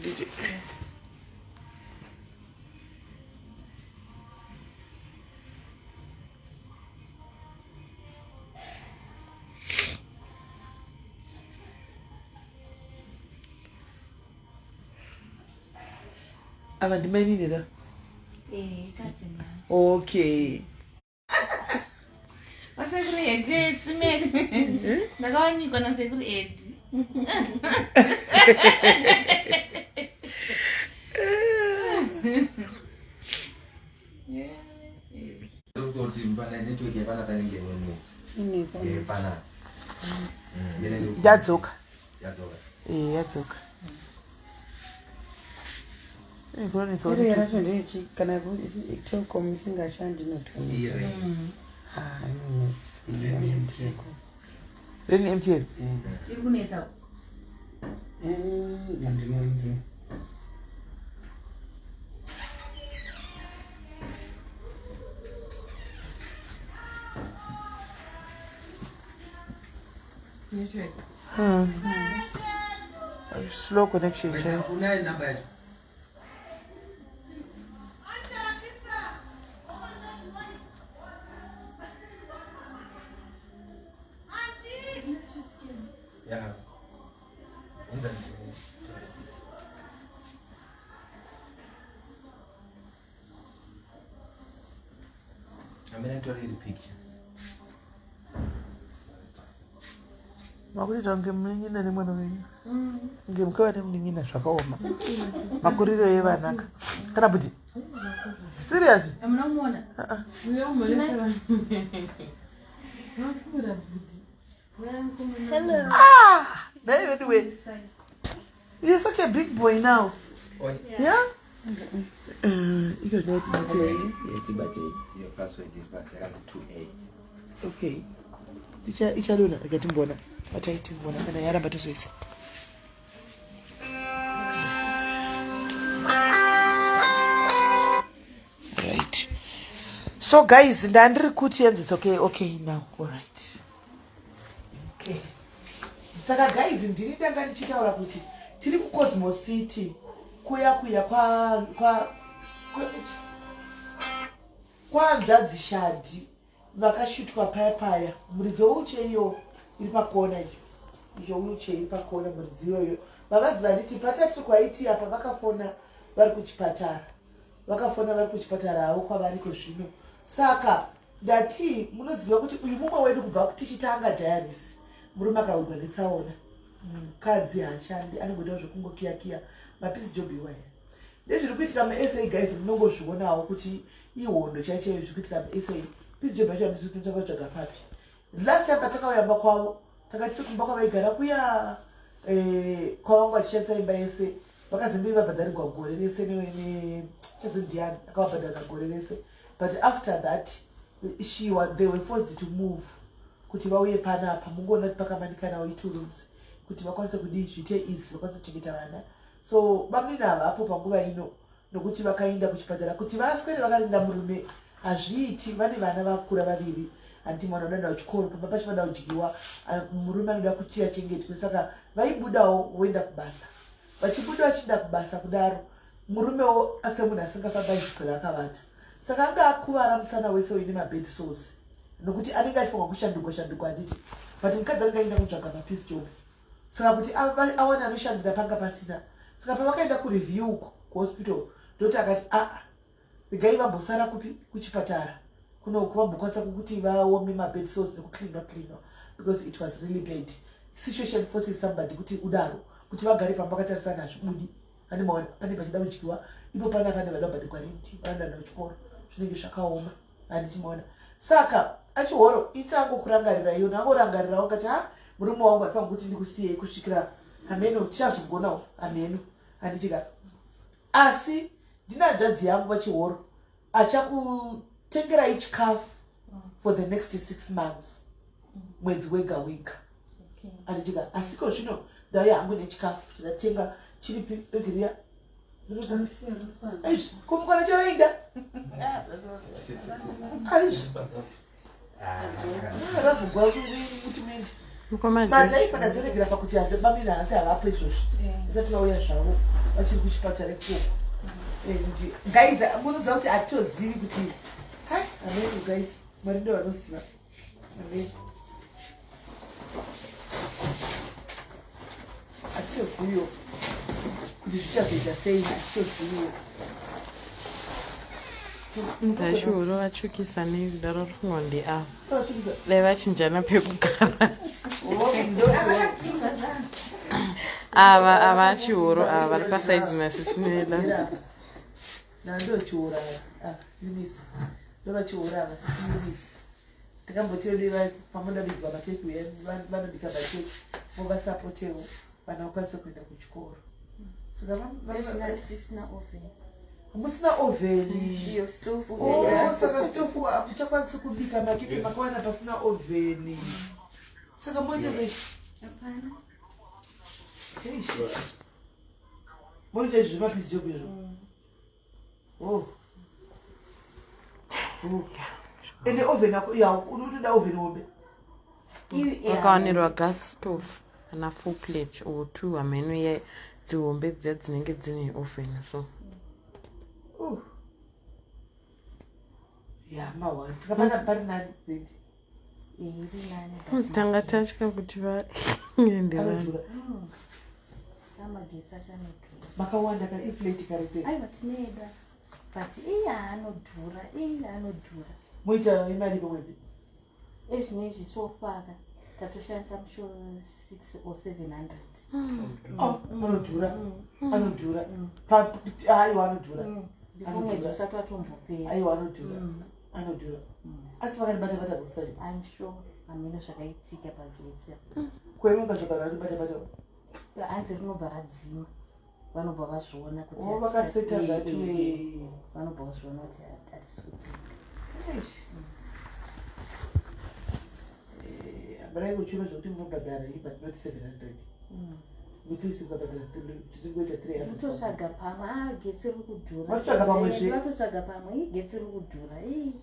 DJ. Ava ndimainini ra? Eh, cousin. Okay. Vasekuru Edi simene. Eh? Ndakawanikwa nasekuru Edi. Yadzoka. Eh, yadzoka. Iro yaracho ndeyechi kana Telkom isingashandi inotonetsa. Ah, inonetsa. Reni MTN. Iri kunetsa. Handina. Network. Slow connection chaiyo. Unayo namba yacho? Yeah. Amene tori iri picture. Makutoita kunge munin'ina nemwana wenyu. Kunge mukava nemunin'ina zvakaoma. Makuriro evanaka. Kana kuti serious? Hamuna kumuona? Ah, naye anyway. You're such a big boy now. Oi. Yeah? Iko zvinotibatei. Tibatei. Your password is basi yakazi 2A. Okay. Ticha ichadona rega timboona. Batai timboona kana yaramba tozoisa. Right. So guys, ndandiri kuti yanzi it's okay, okay now. All right. Okay. Saka guys, ndini ndanga ndichitaura kuti tiri kuCosmo City kuya kuya kwa kwa kwa kwahanzvadzi Shadi vakashutwa paya paya muridzo weuche iyo iri pakona iyo iyo wheelchair iri pakona muridzi iyoyo vavaziva nditi patatu kwaiti apa vakafona vari kuchipatara vakafona vari kuchipatara havo kwavariko zvino saka ndati munoziva kuti uyu mumwe wedu kubva tichitanga diaries murume akawigwa netsaona mukadzi haashandi anongoitawo zvekungokiyakiya mapiece job iwaya nezviri kuitika musa guys munongozvionawo kuti ihondo chai chaiyo zviri kuitika musa piece job yacho handisi kuti takatsvaga papi last time patakauya mba kwavo takati kumba kwavaigara kuya eh, kwavanga vachishandisa imba yese vakazembei vabhadharirwa gore rese chazondiani akavabhadharira gore rese but after that she wa, they were forced to move kuti vauye panapa mungoona kuti pakamanikanawo itwo rooms kuti vakwanise kudii zviite easy vakwanise kuchengeta vana so bamunini havapo panguva ino nokuti vakaenda kuchipatara kuti vaswere vakarinda murume hazviiti vane vana vakura vaviri handiti mwana unoenda kuchikoro pamba pacho vanoda kudyiwa murume anoda kuti achengetwe saka vaibudawo voenda kubasa vachibuda vachienda kubasa kudaro murumewo semunhu asingafamba achiswera akavata saka anga akuvara musana wese uine mabed sores nokuti anenge achifanirwa kushandukwa shandukwa handiti but mukadzi anenge aenda kutsvaga mafees job saka kuti awane anoshandira panga pasina saka pavakaenda kureview uko kuhospital ndoti akati aa regai vambosara kupi kuchipatara kunoku vambokwanisa kukuti vaome mabed sores nekucleanwa cleanwa because it was really bad situation forces somebody kuti udaro kuti vagare pamba vakatarisana hazvibudi pane maona pane pachida kudyiwa ipo pana pane vada kubhadhigwa renti vanoda kuchikoro zvinenge zvakaoma handiti maona saka achihoro itango kurangarira iyo nangorangarirawo ngati ha murume wangu aifanira kuti ndikusiyei kusvikira hameno tichazogonawo hameno handiti ka asi ndina hanzvadzi yangu vachihoro achakutengerai chikafu for the next 6 months mwedzi wega wega handiti ka asiko zvino ndauya hangu nechikafu chandatenga chiripi bhegi riya aizvi kumukwana charaida aizvi ravhugwa kuti muende Mukoma madhaipa ndazoregera pakuti bamina hasi havapo izvozvo isati vauya zvavo. Vachiri kuchipatara ikoko. And guys, munoziva kuti hatitozivi kuti hai, ameno guys, Mwari ndo vanoziva. Amen. Hatitoziviwo kuti zvichazoita sei, hatitoziviwo. Ndachihoro vatsvukisa nei kudaro rifungwa ndeava dai vachinjana pekugara. Ava ava achihoro ava vari pasaidzi nasisineda. Nandochiora Eunice, ndovachiora ava sisi Eunice. Tikamboti vedu pamoda bigwa makeki uya, vanobika makeki, vovasapotewo vana vakwanise kuenda kuchikoro. Saka Sisina oven. Musina ovheni? Iyo stove. Oh, saka stofu hamuchakwanisi kubika makeke, makawana pasina ovheni, saka moita sei? Hapana. Eish. Moita izvi zvemapisi job izvo. Oh. Ende oven yako ya unotoda oven hombe. Vakawanirwa gas stove kana full plate or two, hameno ye dzihombe dziya dzinenge dzine oven so. Oh. Ya mawa saka pana pari nani rendi? Iri nani. Kunzi tanga tatya kuti vaende vanhu. Anodhura. Amagetsi acho anodhura. Makawanda ka inflate karese. Aiwa, tinoeda, but iye anodhura, iye anodhura. Moita imari pamwedzi? Ezvinezvi so far tatoshandisa musho 6 or 700. Oh, anodhura, anodhura. Aiwa, anodhura. Before mwedzi usati watombopera. Aiwa, anodhura, anodhura. Asi vakanibata bata bhokisi racho? I'm sure hameno zvakaitika pagetsi. Kwemi ukatsvaka vanobata bata. Hanzi rinobva radzima, vanobva vazviona kuti Oh, vakaseta that way. Vanobva vazviona kuti hatisi kutenga. Eish. Hambarai kuchiva zvokuti munobhadhara iyi, but not 700, kuti ukabhadhara tingoita 300. Kutotsvaga pamwe, a getsi riri kudhura. Vatotsvaga pamwe zve? Vatotsvaga pamwe, ii getsi riri kudhura, ii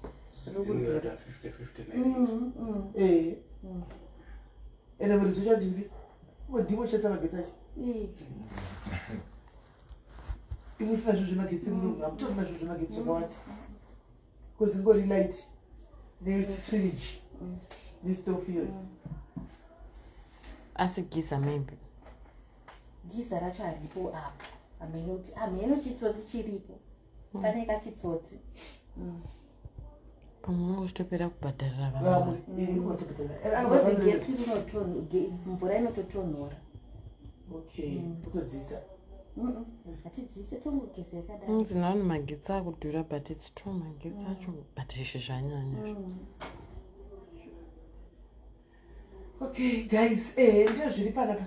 riri kudhura. 50 50. Eh. Ende muridzo chandiri ndimo shandisa magetsi acho. Ii. Imwe isina zvinhu zvemagetsi muno, hamutorina zvinhu zvemagetsi zvakawanda, because ingori light nefiriji nestofu iyoyo. Asi giza maybe. Giza racho haripo apa, hameno kuti hameno chitsotsi chiripo, pane kachitsotsi. Pamwe unenge uchitopera kubhadharira vamwe vamwe. Because getsi mvura inototonhora. Okay, kutodzisa. Hatidzise, tongogeza yakadaro. Unzi navanhu magetsi akudhura, but it's true, magetsi acho, but izvi zvanyanya. Okay guys, ndizvo zviri panapa.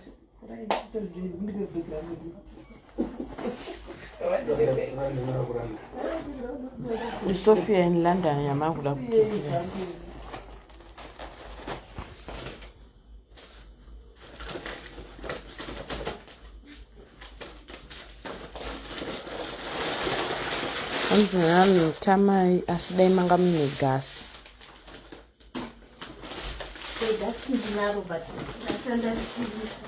Ndipe bhegi rangu. Sophia in London yamakuda kutiitira. Hanzi navanhu tamai, asi dai manga mune gasi. Gasi ndinaro, but ndasandarikurisa.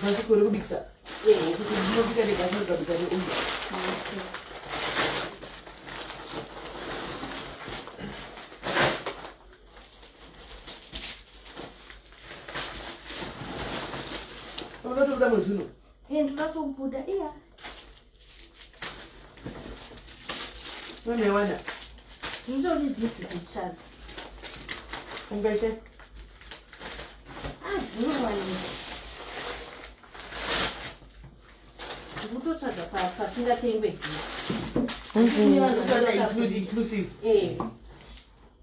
Gasi kuri kubikisa kuti ndinobika negasi, ndikabika neuyu. Unotobuda mwedzi uno? Ndoda kubuda iya. Unonewana. Nditori busy kutsvaga. Ungaite. Dzinowanika, ndikutotsvaga pasingatengwe gesi. Include inclusive.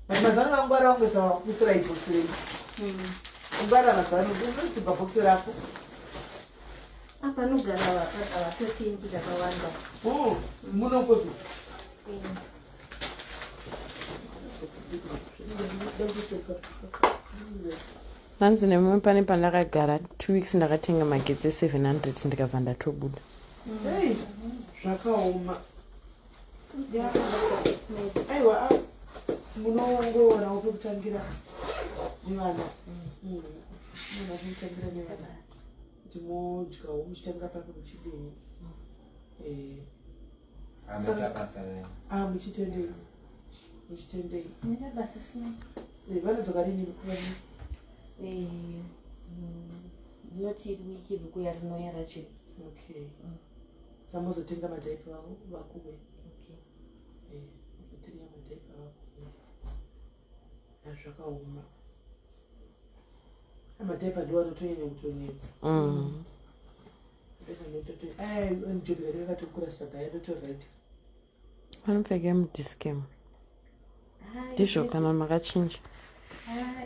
But mazano vangwara vangoisa kutora ibhokisi renyu. Ungwara mazano unotsiba bhokisi rako. Apa anogara havatotengi zvakawanda. Oh, munokozi. Hanzi nemumwe pane pandakagara 2 weeks, ndakatenga magetsi e700, ndikabva ndatobuda. Ei, zvakaoma. Ya, aiwa, munongoonawo pekutangira nevana. Munoona pekutangira nevana. Kuti modyawo muchitanga papi muchidini. Eh. Ameta basa rei. Ah, muchitendei. Muchitendei. Nenda basa sinai. Eh, vanodzoka rini vani? Eh, ndinoti wiki rikuya rinoya racho. Okay. Samozotenga madhaipa vakuwe. Okay. Eh, mozotenga madhaipa vakuwe. Zvakaoma. Madhaipa ndiwo anotonyanya kutonetsa. Njobika ndakatokura saka yanotoraita. Vanopfeka mudiscam. Ndizvo kana makachinja.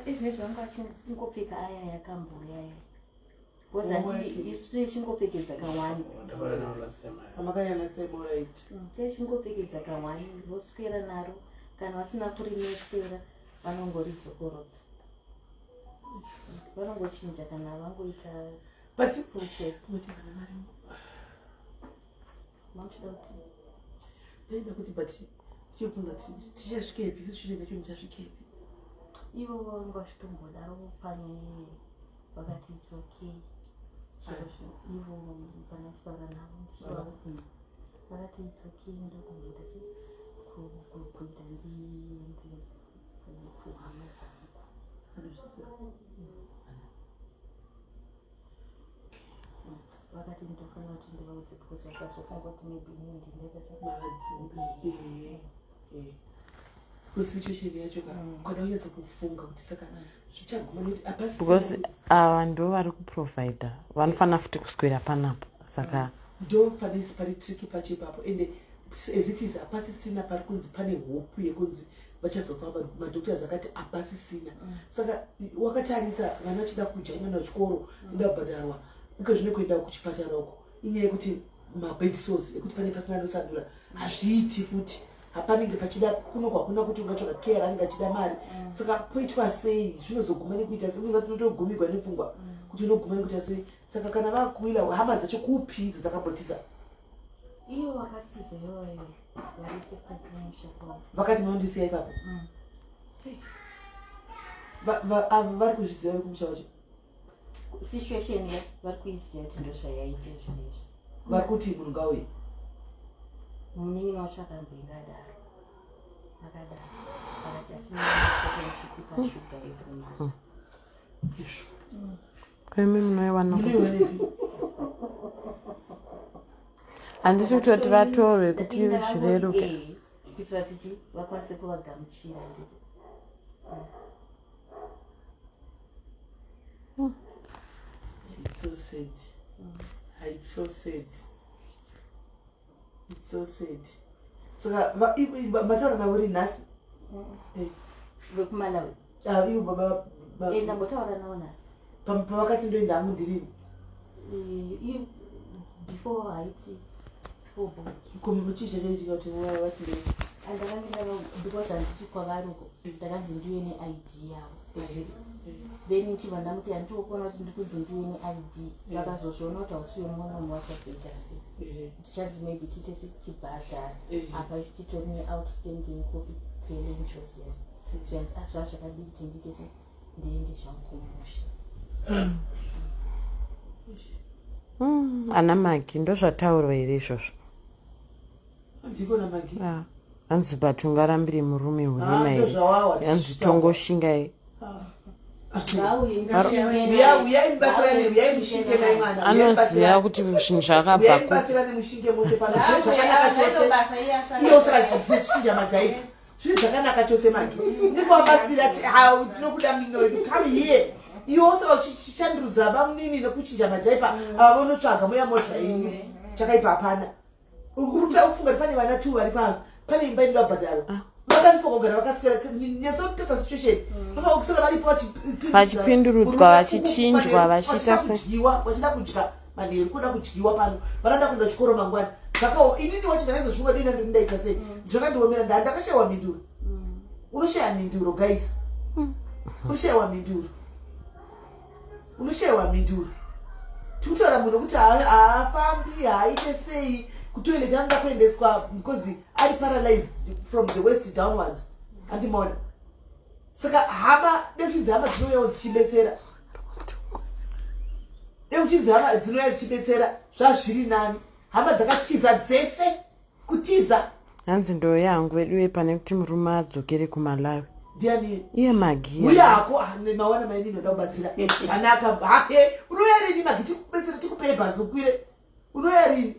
Izvezvi vanga vachingopfeka aya yakamboya aya. Because handi isu tichingopfekedza kawani. Amakanya last time alright. Tichingopfekedza kawani voswera naro kana vasina kurimesera vanongoridzokorodza. Vanongochinja kana vangoita But project. Kuti vana vari Mamuchida kuti ndaida kuti but tichibvunza tichasvikepi situation yacho muchasvikepi. Ivo vanga vachitombodaro pane vakati it's okay. Chero ivo pana chitaura navo ndichitaura vakati it's okay ndokumboita se kuita ndiende kuhama dzangu. Vakati ndofanira kuti ndivaudze because vasazofunga kuti maybe inini ndindaita Mavadzinga. Eh. Situation yacho ka kana unyatsa kufunga kuti saka zvichaguma nekuti hapasi Because ava ndo vari kuprovida, vanofanira futi kuswera panapa, saka ndo pane pari tricky pacho ipapo. Ende as it is hapasisina pari kunzi pane hope yekunzi vachazofamba. Madoctors akati hapasisina. Saka wakatarisa vana vachida kudya, inoenda kuchikoro, inoda kubhadharwa uke zvino kuenda kuchipatara uko inyaya yekuti mabed sores ekuti pane pasina anosandura hazviiti futi. Hapanenge pachida kuno hakuna kuti ungatsvaga care, anenge achida mari. Saka poitwa sei? Zvinozoguma nekuita sei? Unoziva tinotogumigwa nepfungwa kuti unoguma nekuita sei. Saka kana vakuwira hama dzacho kupi idzo dzakambotisa? Ivo vakatiza ivoyo vari kukumusha kwavo. Vakati munondisiya ipapo. Ava vari kuzviziva vekumusha vacho? Situation ya vari kuiziva kuti ndo zvayaita zvinezvi. Vari kuti munhu ngauye? Munin'ina wacho akamboinga adaro, akadaro akati asi muchitipa shuga every month. Izvo. Kwemi munoiwana? Munoiwanepi? Handiti kutoti vatorwe kuti zvireruke. Kuitira tichi vakwanise kuvagamuchira, nditi. It's so sad. It's so sad. It's so sad. Saka mataura navo ri nhasi? Eh, VekuMalawi? Ah, ivo baba Ndambotaura navo nhasi. Pavakati ndoenda hangu ndirini? Before haiti before bo. Chii chakaitika kuti vati ndoenda? Andakange ndava because handiti kwavari uko ndakanzi ndiuye neID yavo. Then ndichibva ndamuti handitokuona kuti ndikunzi ndiuye neID. Vakazozviona kuti hausiwe munomu vachazoita sei? Tichanzi maybe tiite setibhadhara. Apa isi titori neoutstanding copy kuEllen Joseph. Zvikanzi ah, zvaa zvakadii kuti ndiite se ndiende zvangu kumusha. Ana Magi, ndo zvataurwa here izvozvo? Ndiko naMagi. Ah, hanzi but ungarambire murume hurema Ah, here? ndozvawawa. Hanzi tongoshingai. Uyai mubatsirane, uyai mushinge mai mwana. Uyai Anoziva mubatsirane. kuti zvinhu zvakabva Uyai kupi. mubatsirane mushinge mose pano. Zvinhu zvakanaka chose. Iye usara chichinja madhaipa. Zvinhu zvakanaka chose manje. Ndikuvabatsira hau tinokuda mino yedu. Come here. Iwe usara uchichandurudza bamunini nekuchinja madhaipa. Ava vonotsvaga moya modya yenyu. Chakaipa hapana. Uruta ufunga kuti pane vana two vari pano. Pane imba inoda kubhadharwa. Vakanifanira kugara vakaswera nyatsotesa situation. Vanofanira kuswera varipo Vachipindurudzwa, vachichinjwa, vachiita kudyiwa, vachida kudya manheru, kuda kudyiwa pano, vanoda kuenda kuchikoro mangwana. Zvakaoma. Inini wacho ndakaizozvinga dina ndiri ndaita sei? Zvakandiomera, ndakashayiwa mhinduro. Unoshayiwa mhinduro guys, unoshayiwa mhinduro, unoshayiwa mhinduro. Tikutaura munhu wekuti haafambi, haaite sei, kutoilet anoda kuendeswa because ari paralyzed from the waist downwards, handimaona? Saka hama dekuidzi hama dzinouyawo dzichibetsera. Ekuchinzi hama dzinouya dzichibetsera zvazviri nani. Hama dzakatiza dzese kutiza. Hanzi ndo yangu veduwe pane kuti murume adzokere kuMalawi. Ndiani? Iye Magi. Uya hako ah, mawana maini inoda kubatsira. Zvanaka. Hahe, unouya rini Magi tikubetsera tikupei bhazi ukwire. Unouya rini?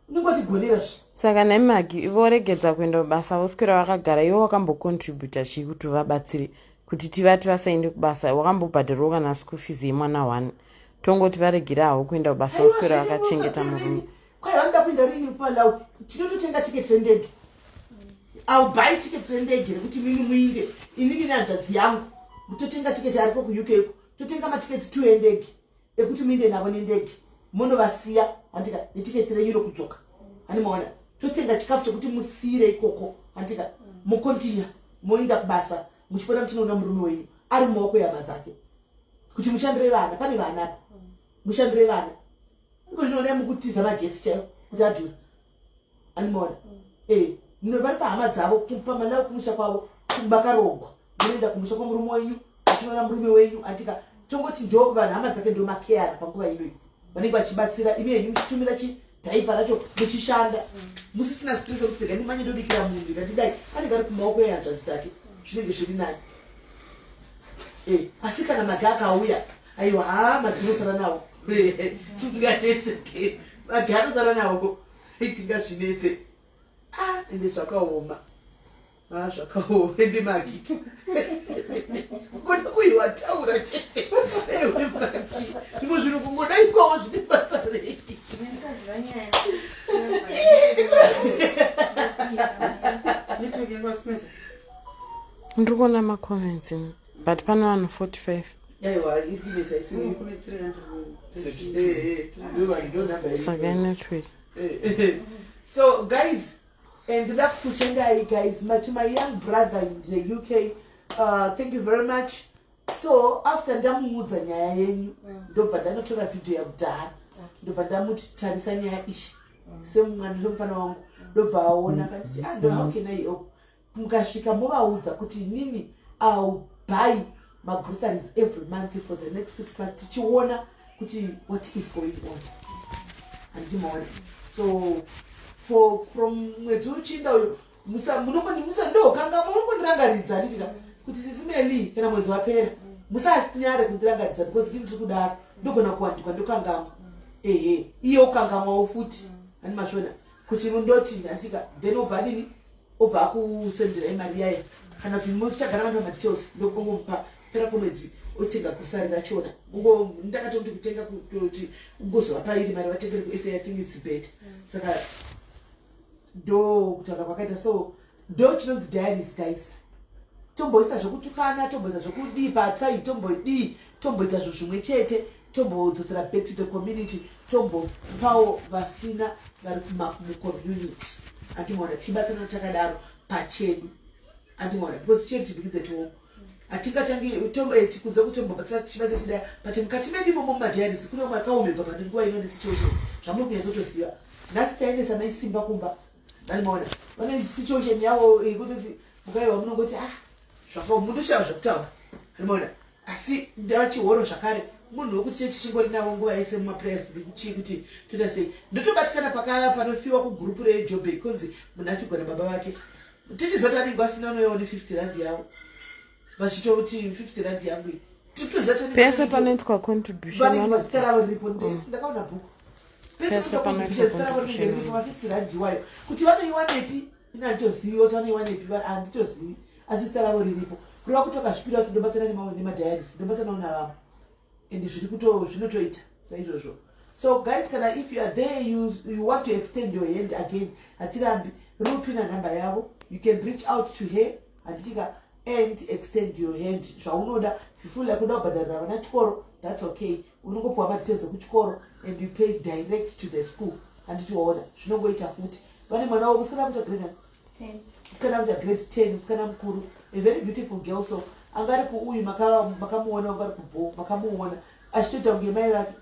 Unongotigonera zve. Saka nhai Magi voregedza kuenda kubasa voswera vakagara iwe wakambocontributa chii kuti uvabatsire kuti tivati vasaende kubasa wakambobhadharwa kana school fees yemwana one tongoti varegere havo kuenda kubasa voswera vakachengeta murume. Kwai vanoda kuenda rini kuMalawi? Tinototenga ticket rendege. I'll buy ticket rendege rekuti mimi muinde inini nehanzvadzi yangu totenga ticket ariko kuUK uko totenga matiketi 2 endege ekuti muinde navo nendege mondovasiya handika netiketi renyu rokudzoka hani maona totenga chikafu chekuti musiyire ikoko handika mokontinya moinda kubasa muchipona muchinoona murume wenyu ari mumaoko ehama dzake kuti mushandire vana pane vana apa mushandire vana iko zvinoonai mukutiza magetsi chaivo kuti adhura animaona eh vari pahama dzavo pamalawi kumusha kwavo vakarogwa munoenda kumusha kwamurume wenyu achinoona murume wenyu andika tongoti ndo vanhu hama dzake ndo makeara panguva inoyi vanenge vachibatsira imi henyu muchitumira chidhaipa racho muchishanda musisina stress yekuti rega ndimanye ndobikira munhu ndikati anenge ari kumaoko ehanzvadzi dzake zvinenge zviri nani eh, asi kana magi akauya aiwa haa magi unosara nawo tinganetseke magi anosara nawo tingazvinetse ah ende zvakaoma ah zvakaoma ende magi kungona kuiwa taura chete ewe magi zvimwe zvinhu kungodaikwawo zvine basa rei Ndiri kuona macomments but pane vanhu 45 aiwa iri kunetsa isiri saka inetwork so guys and ndoda kukutendai guys to my young brother in the uk thank you very much. So after ndamuudza nyaya yenyu, ndobva ndanotora vhidhiyo yakudhara, ndobva ndamuti tarisa nyaya ishi semwana semufana wangu, ndobva aona akanditi ah, ndo how can I help? Mukasvika movaudza kuti nini I'll buy magroceries every month for the next 6 months tichiona kuti what is going on, handiti maona? So for from mwedzi uchinda uyu munongondokanga munongondirangaridza, handitika kuti Sisi Meli kana mwedzi wapera musanyare kundirangaridza because ndini ndiri kudaro ndogona kuwandikwa ndokangamwa, ehe, iye ukangamwawo futi, hani mashona kuti ndoti, handitika? Then obva adini, obva akusenderai mari yayo kana kuti muchagara vanhu vamadetails ndokungomupa pera kwemwedzi otenga grocery rachona. Ndakati kuti kutenga kuti ungozovapa iri mari vatengere kuSA, I think it's better. Saka ndo kutaura kwakaita. So ndo chinonzi diaries, guys. Tomboisa zvokutukana, tomboisa zvokudii patsai, tombodii, tomboita zvo zvimwe chete, tombodzosera back to the community, tombopawo vasina vari mucommunity, andimaona? Tichibatsirana takadaro pachedu, andimaona? Because cheri chibikidze tioko hatingatangi kunze kutombobatsira tichibatsira chidaya, but mukati medu imomo mumadiaries kune umwe akaomerwa pane nguva ino nesituation zvamuri kunyatsotoziva. Nhasi taendesa maisimba kumba, vanimaona vane situation yavo yekutoti mukaiwa munongoti ah, zvakaoma, mundoshaya zvekutaura, animaona? Asi ndava chihoro zvakare munhu wekuti chee tichingori navo nguva yese mumaprayers chii kuti toita sei. Ndotobatikana pakaya panofiwa kugurupu reJobek kunzi munhu afigwa nababa vake, tichiziva kuti vanenge vasina unoyawo ne50 rand yavo vachitoti 50 rand yangu iyi titoziva kuti pese panoitwa contribution vanenge vazita ravo riripo. Ndakaona bhuku. Pese panoitwa contribution. Ma50 rand iwayo kuti vanoiwanepi ina handitozivi kuti vanoiwanepi, handitozivi, asi zita ravo riripo kureva kuti vakazvipira kuti ndobatsana nemadiaries, ndobatsanawo navamwe and zviri kuto zvinotoita saizvozvo. So guys, kana if you are there, you want to extend your hand again, hatirambi rinopina nhamba yavo. You can reach out to her, handitika, and extend your hand zvaunoda. If you feel like uda kubhadharira vana chikoro, that's okay, unongopiwa madetails ekuchikoro and you pay direct to the school, handiti waona? Zvinongoita futi. Vane mwana wavo musikana kuita grade 10. Musikana kuita grade 10, musikana mukuru, a very beautiful girl. So angari kuuyu makamuona, anga ari kubo makamuona achitoita kunge mai vake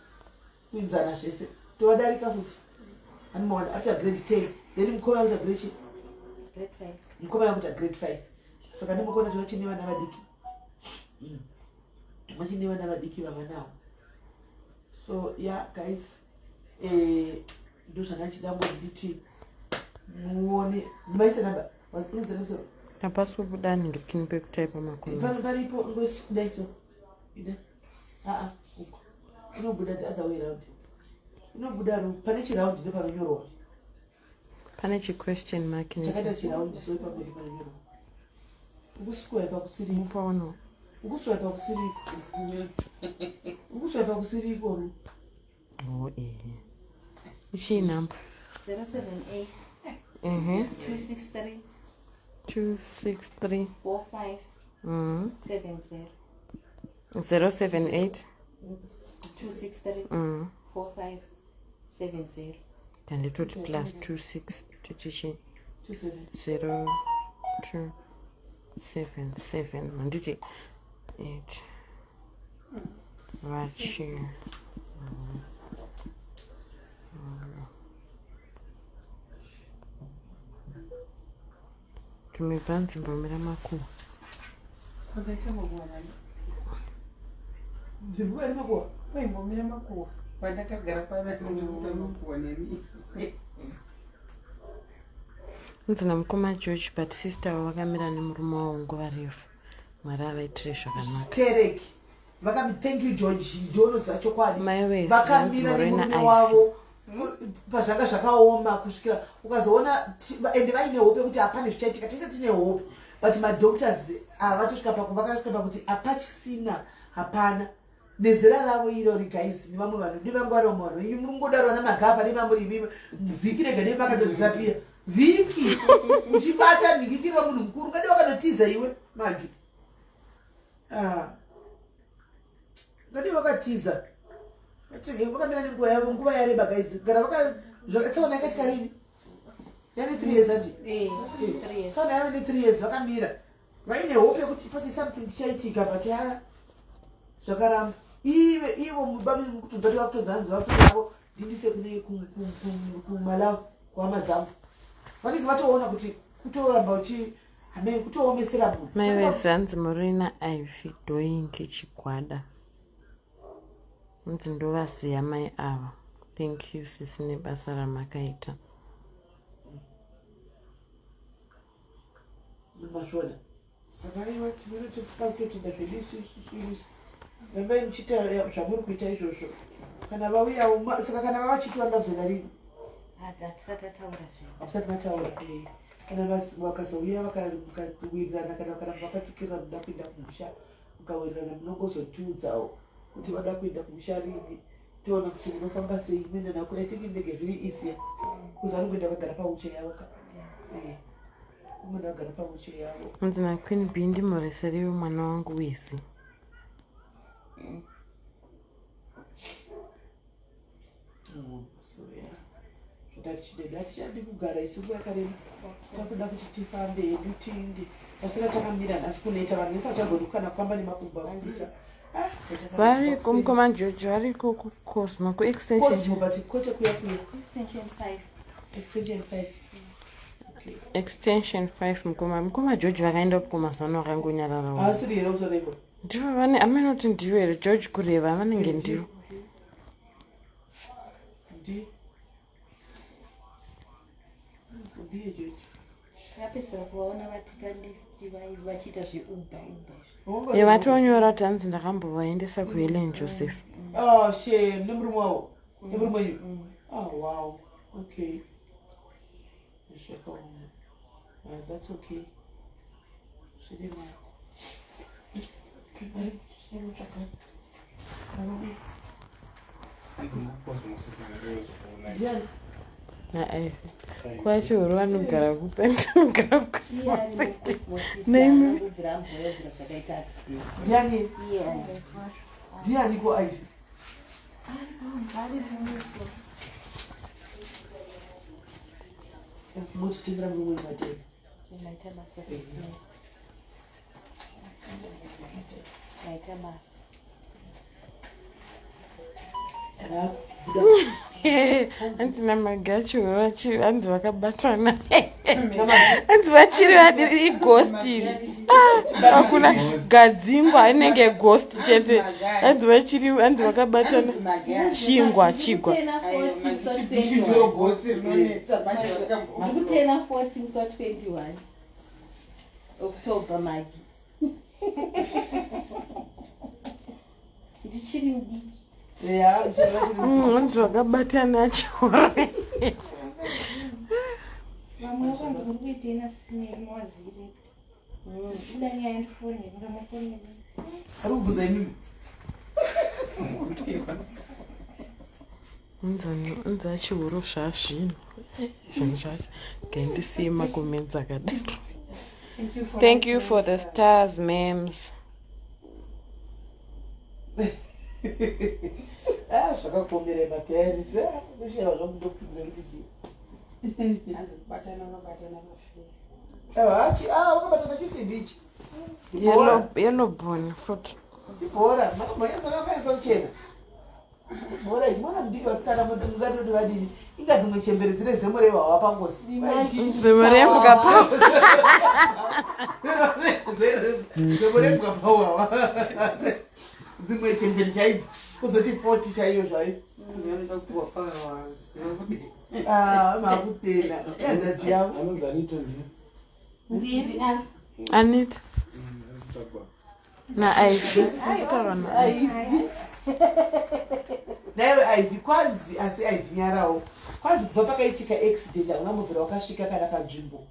kuinzana zvese tovadarika futi, animaona? Akuita grade 10, then mukoma akuita grade chi Grade 5. Mukoma akuita grade 5. Saka ndimukona kuti vachine vana vadiki. Vachine vana vadiki vavanavo. So yeah guys, eh, ndozvandachida ngo nditi muone maisa namba unoziva musoro. Hapasi kubuda nhingirikini pekutaipa makomenti. Pano paripo ngosudai so ida aa uko inobuda the other way round, inobuda ro pane chiround ndo panonyorwa. Pane chiquestion mark. Chakaita chiround so ipapo ndo panonyorwa. Ukuswipe kusiriko. Mupaono. Ukuswipe kusiriko, ukuswipe kusiriko ru. O ehe, ichii number? 078 263 263 45 70. 078 263 45 70. Kanditoti plus 26 totichi 27. 0 2 7 7 handiti 8 vachi. Tumibvanzi mbomira makuhwa. Kundaita makuwa nani? Nzvimbo iri makuwa. Waimbomira makuwa pandakagara pana ndikuita makuwa nemi. Nzi namukoma George, but sister wavo vakamira nemurume wavo nguva refu. Mwari avaitire zvakanaka. Sterek vakami, thank you George, ndionoziva chokwadi. Mai wese, Vakamira hanzi nemurume Morena Ivy. wavo pazvanga zvakaoma kusvikira ukazoona ende vaine hope yekuti hapane zvichaitika. Tese tine hope, but madoctors havatosvika paku vakasvika pakuti hapachisina, hapana. Nezera ravo irori guys, nevamwe vanhu nevamwe vari vamwe vanhu venyu muri kungodaro vana magavha nevamuri imi vhiki rega nei makatodisappear vhiki uchibata nhikikiro munhu mukuru ngadi wakatotiza iwe Magi. Ah. Ngadi wakatiza. Vakamira nenguva yavo, nguva yareba guys. Gara vaka tsaona yakaitika rini? Yane 3 years andi. Eh, 3 years. Tsaona yave ne 3 years vakamira. Vaine hope yekuti pati something chichaitika, but ya zvakaramba. Ive ivo mubamini mukutodza kuti vakutodza hanzi vakutoavo ndindise kune kuMalawi kuhama dzangu. Vanenge vatoona kuti kutoramba uchi hamene kutoomesera munhu. Mai wese, hanzi Morena Ivy Doinke Chigwada, hanzi ndovasiya mai ava. Thank you sisi nebasa ramakaita. Mazvona. Saka iwa tinototanga kutotenda zvedu isusu. Rambai muchiita zvamuri kuita izvozvo. Kana vauyawo saka kana vavachiti vanoda kuzoenda rini? Hatisati tataura zvinhu. Hamusati mataura. Kana vakazouya vakawirirana, kana vakaramba vakatsikirira muda kuenda kumusha, mukawirirana munongozotiudzawo kuti vada kuenda kumusha rini, toona kuti munofamba sei muenda nako. I think ndege zviri easier kuzi anongoenda vakagara pauche yavo ka. Kungoenda vakagara pauche yavo. Hanzi naQueen B, ndimhoresereiwo mwana wangu wezi. So yeah, zvatichideda hatichadi kugara isu nguva yakareba. Takuda kuti tifambe hedu tiinde. Taswera takamira nhasi, kuneta, vanhu vese vachagoni kana kufamba nemakumbo akupisa. Ah, Variko mukoma George, variko kuCosmo kuextension. Cosmo, but kwete kuya kuya. Extension 5. Extension 5, okay. Extension 5. Mukoma George vakaenda uko mazuva ano vakangonyararawo. Haasiri here kutoreko? Ndivo vane amenoti, ndivo here George kureva vanenge ndivo. Ndiye George. Takapedzisira kuvaona vatipa lift vachiita zveUber Uber izvi. Ye vatonyora kuti hanzi ndakambovaendesa kuHelen Joseph. Oh shame, nemurume wavo, nemurume wenyu. Oh wow, okay, zvakaoma. Ah, that's okay, zviri mari mari zvinotsvaka. Ndiani? NaIvy kwachihoro vanogara kupi? Andinogara kuCosmo City. Name. Kubvira amboya kubvira zvakaita accident. Ndiani? Iye. Ndiani ko Ivy? Ari muso. Mototengera murume wenyu matena. Maita basa sisi. Maita basa. Hanzi namagacho hanzi vakabatana, hanzi vachiri vadiri. Ighost iri. Ah, hakuna gadzingwa, inenge ghost chete. Hanzi vachiri, hanzi vakabatana chingwa chigwa. Ndikutena 40 musi wa 21 October. Magi, ndichiri mudiki. Hanzi vakabatana chihure. Vamwe vakanzi muri kuitei nasineri mawaziri kuda nyaya, ndifoneri, ngamufoneri. Ari kubvunza imimi. Hanzi achihuro zvazvinhu zvinhu zvacho gaindisiye macomments akadaro. Thank you for the stars, mams. Ah, zvakakuomerai matayaris kushaiwa zvamundopindura kuti chii. Hanzi kubatana, unobatana mafira. Wakabatana chisimbi ichi. Yellow bone futi. Chibhora makamboyanzakafanisa kuchena bhora ichi. Mwana mudiki, vasikana mungatoti vadini? Inga dzimwe chembere dzine zemo rehwawa pangosi. Zemo rembuka pa. Zemo rembuka pauhwawa, dzimwe chembere chaidzi kuzoti 40 chaiyo zvayo. Vanoda kupuwa pawaziva kudii. Ah, makutena hanzadzi yavo. Anonzi Anita ndiye. Ndiri a Anita naIvy, taura naIvy. Naiwe Ivy, kwanzi asi Ivy nyarawo, kwanzi kubva pakaitika accident hauna muvhira wakasvika kana panzvimbo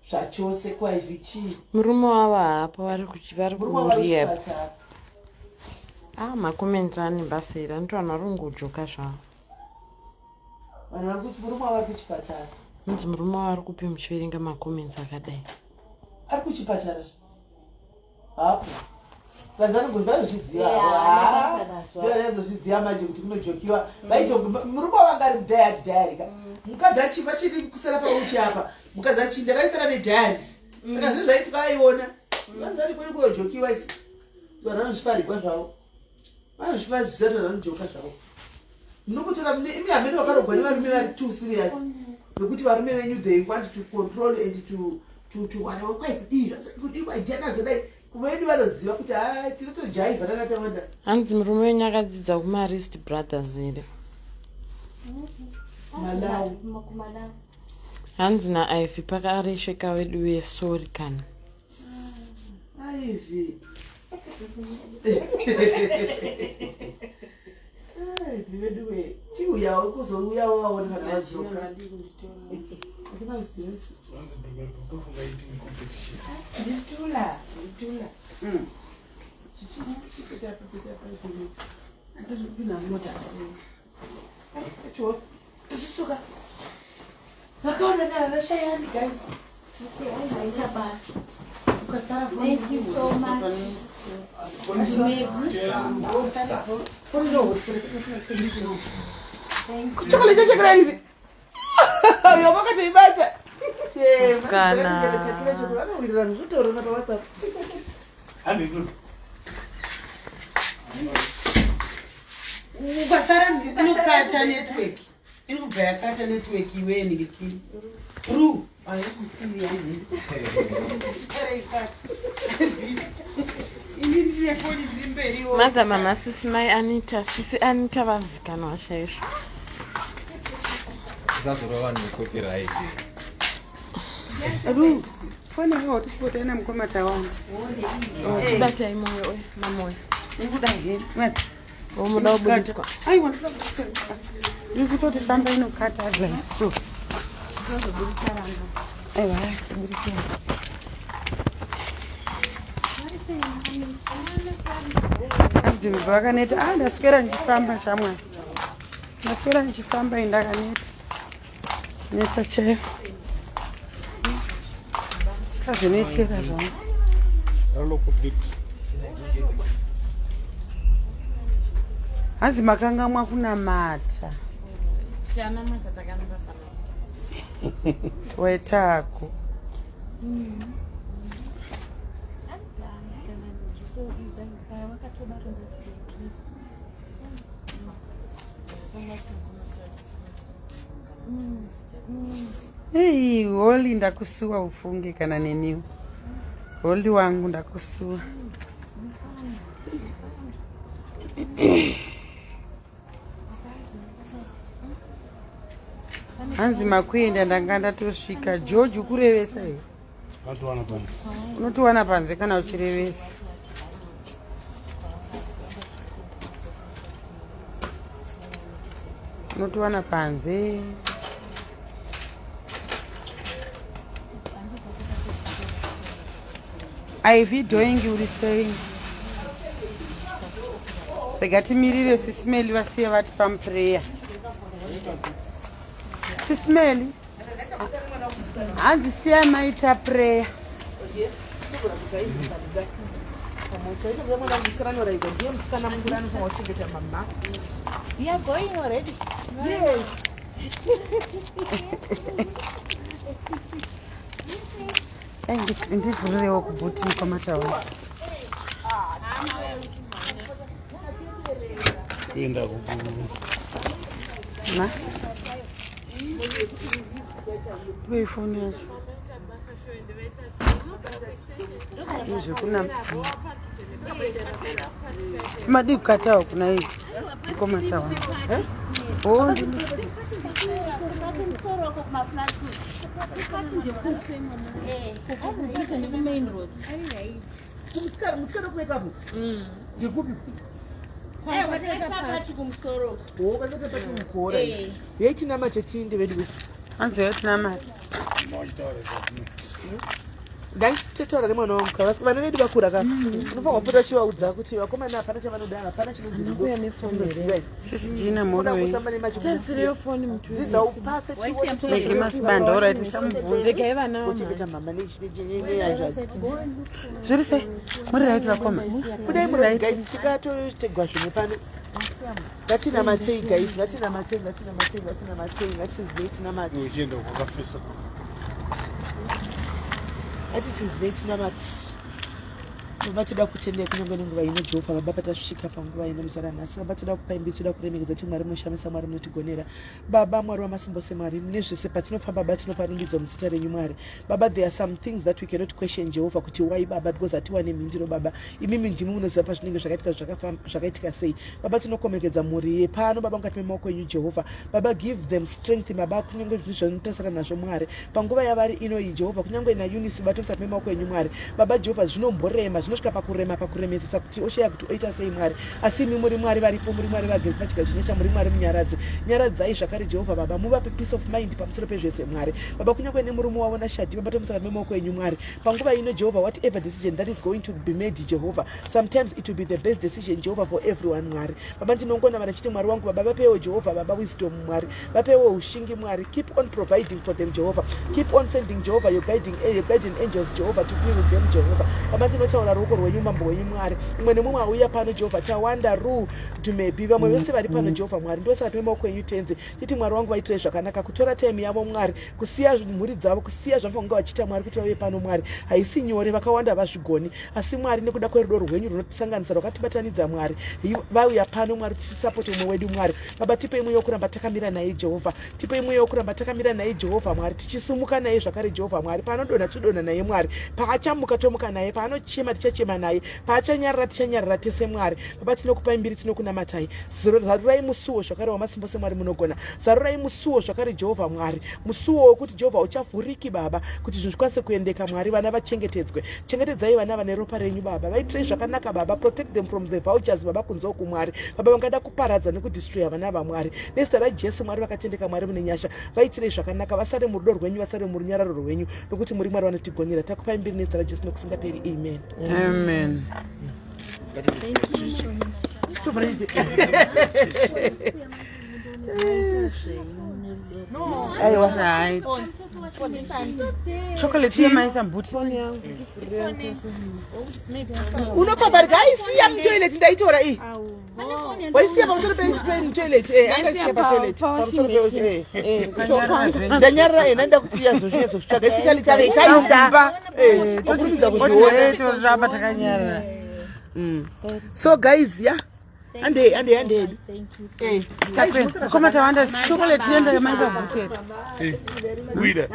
zvachose. KuIvy chii? Murume wavo haapo, vari vari Murume wavo ari kurehab. kuchipatara. Ah, macomments ane basa iri, anoti vanhu vari kungojoka zvavo. Vanhu vari kuti murume wavo ari kuchipatara. Hanzi murume wavo ari kupi muchiverenga macomments akadai? Ari kuchipatara hapo, vazanongoti vanozviziva. Yeah, ane basa nazvo. Ndozviziva manje kuti kunojokiwa. Vaito murume wavanga ari mudhayati dhayarika, mukadzi achibva chiri kusara pauchi apa, mukadzi achinda vaisara nedialysis, saka zvinhu zvaitika aiona vanzati kuri kunojokiwa isi. Vanhu vanozvifarigwa zvavo, vanozvifazisa kuti vanhu vanojoka zvavo. Munokutora imi hamene vakarogwa nevarume vari too serious, nekuti varume venyu, they want to control and to whatever. Kwai kudii, kudii kwaidyanazodai kuvedu, vanoziva kuti ha, tinotojaivha takatawanda. Hanzi murume wenyu akadzidza kuMarist Brothers here? Malawi. Kumalawi. Hanzi naIvy pakaresheka wedu wesori kana. Ivy, Ivy vedu we, chiuyawo kuzouyawo vaone kana vadzoka. Hatina kuziva. Vanzi ndofunga eating competition. Nditula, nditula. Chipita, pita, pita. Andizopinda mumota. Achiwo isusuka vakaona navashayani, guys. Aita basa. Ukasara. Thank you so much. Maybe. Thank you. Chocolate chakira rivi uyo vakatoibata. Musikana. Vanowirirana zvotaurana paWhatsApp. Handikuru. Ukasara inokata network, iri kubva yakata network iweni ngekini ru aikusiya ikata ini ndine foni ndiri mberiwo. Mother, mama, sisi mai Anita, sisi Anita vazikanwa chaizvo. Usazorova vanhu necopyright. Ru foni yanga hotspot ina mukoma Tawanda. Chibatai moyo oyo, mamoyo. Ikuda here? Omuda kubudiswa. Aiwa, ndiri kutoti famba inokata like so. Aiwa, budisa. Azidhibhibha vakaneta. Ah, ndaswera ndichifamba shamwari, ndaswera ndichifamba, indakaneta neta chaiyo, kazvinetera zvangu. Ralokopit. Hanzi makangamwa kunamata. Tianamata takamira panapa. Wetako. Ei, Holi ndakusuwa ufunge kana neniwo. Holi wangu ndakusuwa. Hanzi makuenda ndanga ndatosvika. George ukurevesa here? Unotiwana panze kana uchirevesa. Unotiwana panze. Ivy doing uri sei? Rega timirire Sisimeli vasiye vati pamuprayer. Sisimeli hanzi siya maita prayer. Yes, togona kuti aizivaga. Chaita kuti mwana musikana anoraidza ndiye musikana mukuru anofanira kuchengeta mama. We are going already. Yes. Ndivhurirewo kubhuti mukomataura. Kuenda ku Ma? Ndipe ifoni yacho. Izvi kuna madii kukatawo kuna iyi mukomataura. Oh, Musikana musikana kuwekapo. Ndekupi? Oh, kwakaita pati mukora. Yaitina machetinde vedu. Hanzi yatinamata. Ndaitotaura nemwana wangu ka vana vedu vakura ka unofanira kupota uchivaudza kuti vakomana hapana chavanoda hapana chinonzi rudo. Sisi Gina mhoro wenyu. Kutamba nemachidzidza upase Megi masibanda alright ndichamubvunza. Regai vana kuchengeta mama neyazvadzi. Zviri sei? Muri right vakoma? Kudai muri guys tikatotegwa zvimwe pano. Ngatinamatei guys, ngatinamatei, ngatinamatei, ngatinamatei, ngatizivei tinamati. uchienda kwakafesa. Ngatisizivei tinamati. Baba toda kutendai kunyange nenguva ino Jehovha Baba patasvika panguva ino muzara nhasi Baba toda kupa imbi toda kuremekedza kuti Mwari munoshamisa Mwari munotigonera Baba Mwari wamasimbose Mwari mune zvese patinofamba Baba tinopa rumbidzo muzita renyu Mwari Baba there are some things that we cannot question Jehovha kuti why Baba because hatiwane mhinduro Baba imimi ndimi munoziva pazvinenge zvakaitika zvakaitika sei Baba tinokomekedza mhuri yepano Baba mukati memaoko enyu Jehovha Baba give them strength Baba kunyange zvinhu zvanotarisana nazvo Mwari panguva yavari ino iyi Jehovha kunyange naUnice Baba tomusa memaoko enyu Mwari Baba Jehovha zvinomborema zvinosvika pakurema pakuremesesa kuti oshaya kuti oita sei Mwari asi imi muri Mwari varipo muri Mwari vagere pachigaro chenyasha muri Mwari munyaradzi nyaradzai zvakare Jehovha Baba muvape peace of mind pamusoro pezvese Mwari Baba kunyange nemurume wavo naShadi Baba tomusa memaoko enyu Mwari panguva ino Jehovha whatever decision that is going to be made Jehovha sometimes it will be the best decision Jehovha for everyone Mwari Baba ndinongona vana chiti Mwari wangu Baba vapewo Jehovha Baba wisdom Mwari vapewo ushingi Mwari keep on providing for them Jehovha keep on sending Jehovha your guiding, your guiding angels Jehovha to be with them Jehovha Baba ndinotaura ruoko rwenyu mambo wenyu Mwari umwe nemumwe auya pano Jehovha Tawanda Ru Dumebi vamwe vese vari pano Jehovha Mwari ndosaka tine maoko enyu tenzi titi Mwari wangu vaitirei zvakanaka kutora time yavo Mwari kusiya mhuri dzavo kusiya zvavafanira kunge vachiita Mwari kuti vave pano Mwari haisi nyore vakawanda havazvigoni asi Mwari nekuda kwerudo rwenyu runotisanganisa rwakatibatanidza Mwari vauya pano Mwari tisapoti umwe wedu Mwari Baba tipei mweya wokuramba takamira naye Jehovha tipei mweya wokuramba takamira naye Jehovha Mwari tichisimuka naye zvakare Jehovha Mwari paanodonha todonha naye Mwari paachamuka tomuka naye paanochema tichachema naye paachanyarara tichanyarara tese Mwari Baba tinokupai mbiri tinokunamatai zarurai musuwo zvakare wamasimba semwari munogona zarurai musuwo zvakare Jehovha Mwari musuwo wekuti Jehovha uchavhuriki Baba kuti zvinhu zvikwanise kuendeka Mwari vana vachengetedzwe chengetedzai vana vane ropa renyu Baba vaitirei zvakanaka Baba protect them from the vultures Baba kunze uku Mwari Baba vangada kuparadza nekudestroya vana vaMwari nezita raJesu Mwari vakatendeka Mwari mune nyasha vaitirei zvakanaka vasare murudo rwenyu vasare murunyararo rwenyu nokuti muri Mwari vanotigonera takupai mbiri nezita raJesu nokusingaperi amen. Amen. Aiwa. Right. Chocolate yemaisa mbuti. Unopaparika aisiya mutoilet ndaitora iyi waisiya pamusoro pemutoilet angaisiya patoilet pamusoro pe ndanyarara ena nda kusiya zozvitsvaga especially tave taenda tokurumidza kuzviona Toramba takanyarara. So guys, yeah. Handei, handei, handei. Eh, Mukoma Tawanda, chocolate yenda yamaita bhuteti.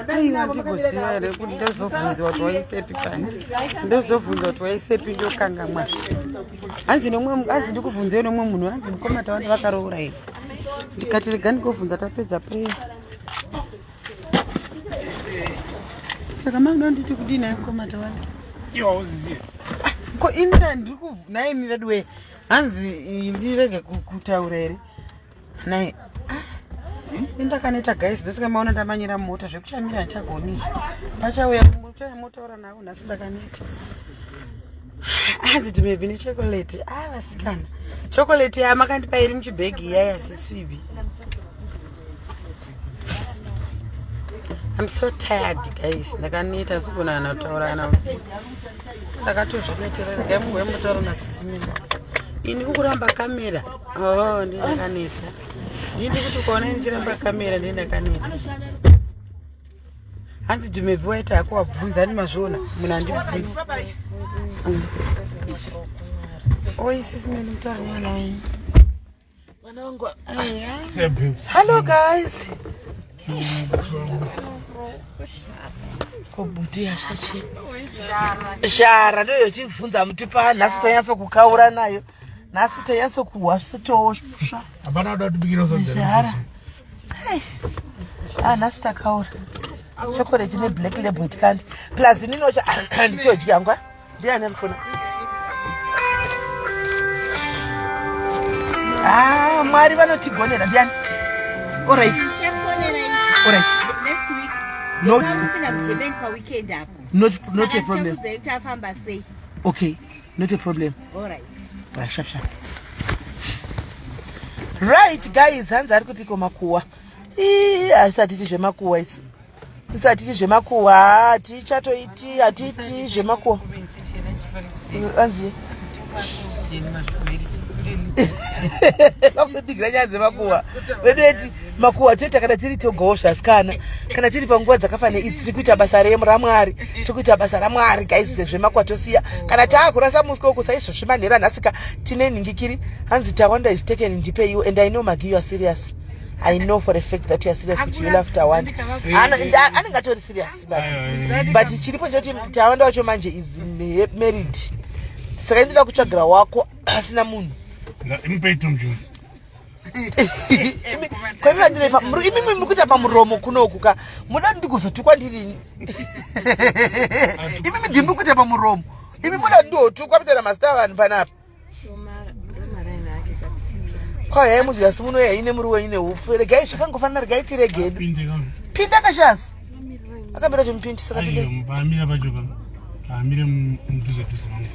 Aiwa, ndikuziva here kuti ndozobvunziwa kuti waisepi pani. Ndozobvunzwa kuti waisepi ndokangamwa. Hanzi nomwe hanzi ndikubvunzeyo nomwe munhu hanzi mukoma Tawanda vakaroora here. Ndikati rega ndikobvunza tapedza prayer. Saka mamuda nditi kudii naye mukoma Tawanda? Iwe hauziziye. Ko ini ndiri naimi vedu wee. Hanzi ndirege kutaura here nai indakaneta guys ndosaka maona ndamanyira mota zvekuchamira handichagoni pachauya muchauya motaura navo nhasi ndakaneta hanzi timebi nechokoleti a ah, vasikana chokoleti ya makandipa iri muchibhegi iya yasiswibi I'm so tired guys ndakaneta sikuna kana kutaura kana ndakatozvinetera regai munguve mutaura nasisi mimi ini kukuramba kamera oh ndi ndakaneta ndii ndikuti ukaona ndichiramba kamera ndi ndakaneta hanzi dumebi waita hako wabvunza ani mazviona munhu andibvunza oi sisi mimi mutaura nemwana wenyu Mwana wangu. Hello guys. Kobuti yashachi. Shara ndoyo chibvunza mutipa nhasi tanyatso kukaura nayo. Nhasi tanyatso kuhwa sitosva. Hapana kuda kutibikira sadza. Shara. Hey. Ah nhasi takaura. Chocolate ne black label tikandi. Plus inini wacho handitodya ngwa. Ndiani arikufona? Ah, Mwari vanotigonera ndiani? All right. All right. Next week. Not weekend apo. Not a problem. Tafamba sei? Okay, not a problem. All right. Right, sharp sharp. Right guys, hanzi ari kupiko makuwa. Ii, asati tizvemakuwa isu. Isati zvemakuhwa hatichatoiti hatiiti zvemakuhwa. Anzi vakutobigira nyaya dzemakuhwa vedu eti makuhwa toita kana tiri togawo zvasikana kana tiri panguva dzakafanira idzi tiri kuita basa ramwari tiri kuita basa ramwari guys zvezvemakuhwa tosiya kana taakurasa muswe uku saizvozvi manheru anhasika tine nhingikiri hanzi tawanda is taken ndipeiwo and i know magi you are serious I know for a fact that you are serious kuti you love Tawanda. Anenge atori serious but but chiripo choti Tawanda wacho manje is married. Saka ndinoda kutsvagira wako asina munhu. Imupei Tom Jones. Kwemi vandire pa imi muri kuita pamuromo kunoku ka muda ndikuzotukwa ndirini. Imi ndimi kuita pamuromo. Imi muda ndotukwa mutera mazita vanhu panapa. Kwayai mudya simuno yaine muri wenyu nehupfu regai zvakangofanana regai tiregedu pinda kashasi akamira chimupindi saka pinda pacho amire mudhuze dhuze mangu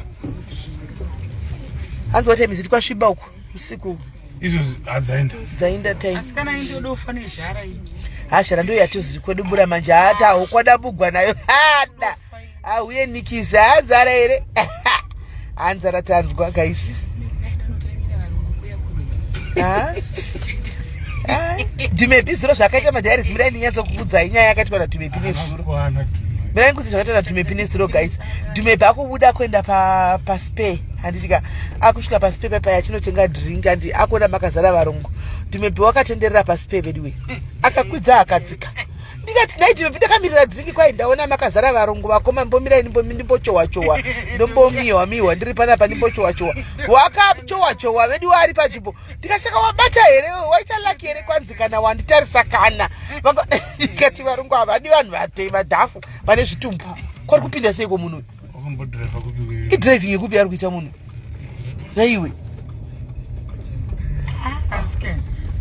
hanzi what time is it kwasviba uku usiku izvo hadzaenda dzaenda time asikana indodofa nezhara iyi ha zhara ndiyo yatizi kwedu bura manje hata hokwadabugwa nayo hada auye nikisi hanzara here hanzara tanzwa guys dhumepi zuro zvakaita madhairis mirai ndinyatsokuudzai nyaya yakaitwa nadhumepi nezuro mirai ndikuudze zvakaitwa nadhumepi nezuro guys dhumepi akubuda kuenda paspe pa handitika akusvika paspe pepaya achinotenga drink andi akuona makazara varungu dhumepi wakatenderera paspe veduwe akakwidza akadzika ndikati nhai dhumepi ndakamirira drink kwai ndaona makazara varungu vakoma mbomirai ndimbochowa chowa ndombomiwa miwa ndiri panapa ndimbochowa chowa wakachowa chowa vedu ari panzvimbo ndikasaka wabata here waita laki here kwanzi kana wanditarisa kana ndikati varungu havadi vanhu vate vadhafu vane zvitumbu kwari kupinda seiko munhu idriving yekupi ari kuita munhu naiwe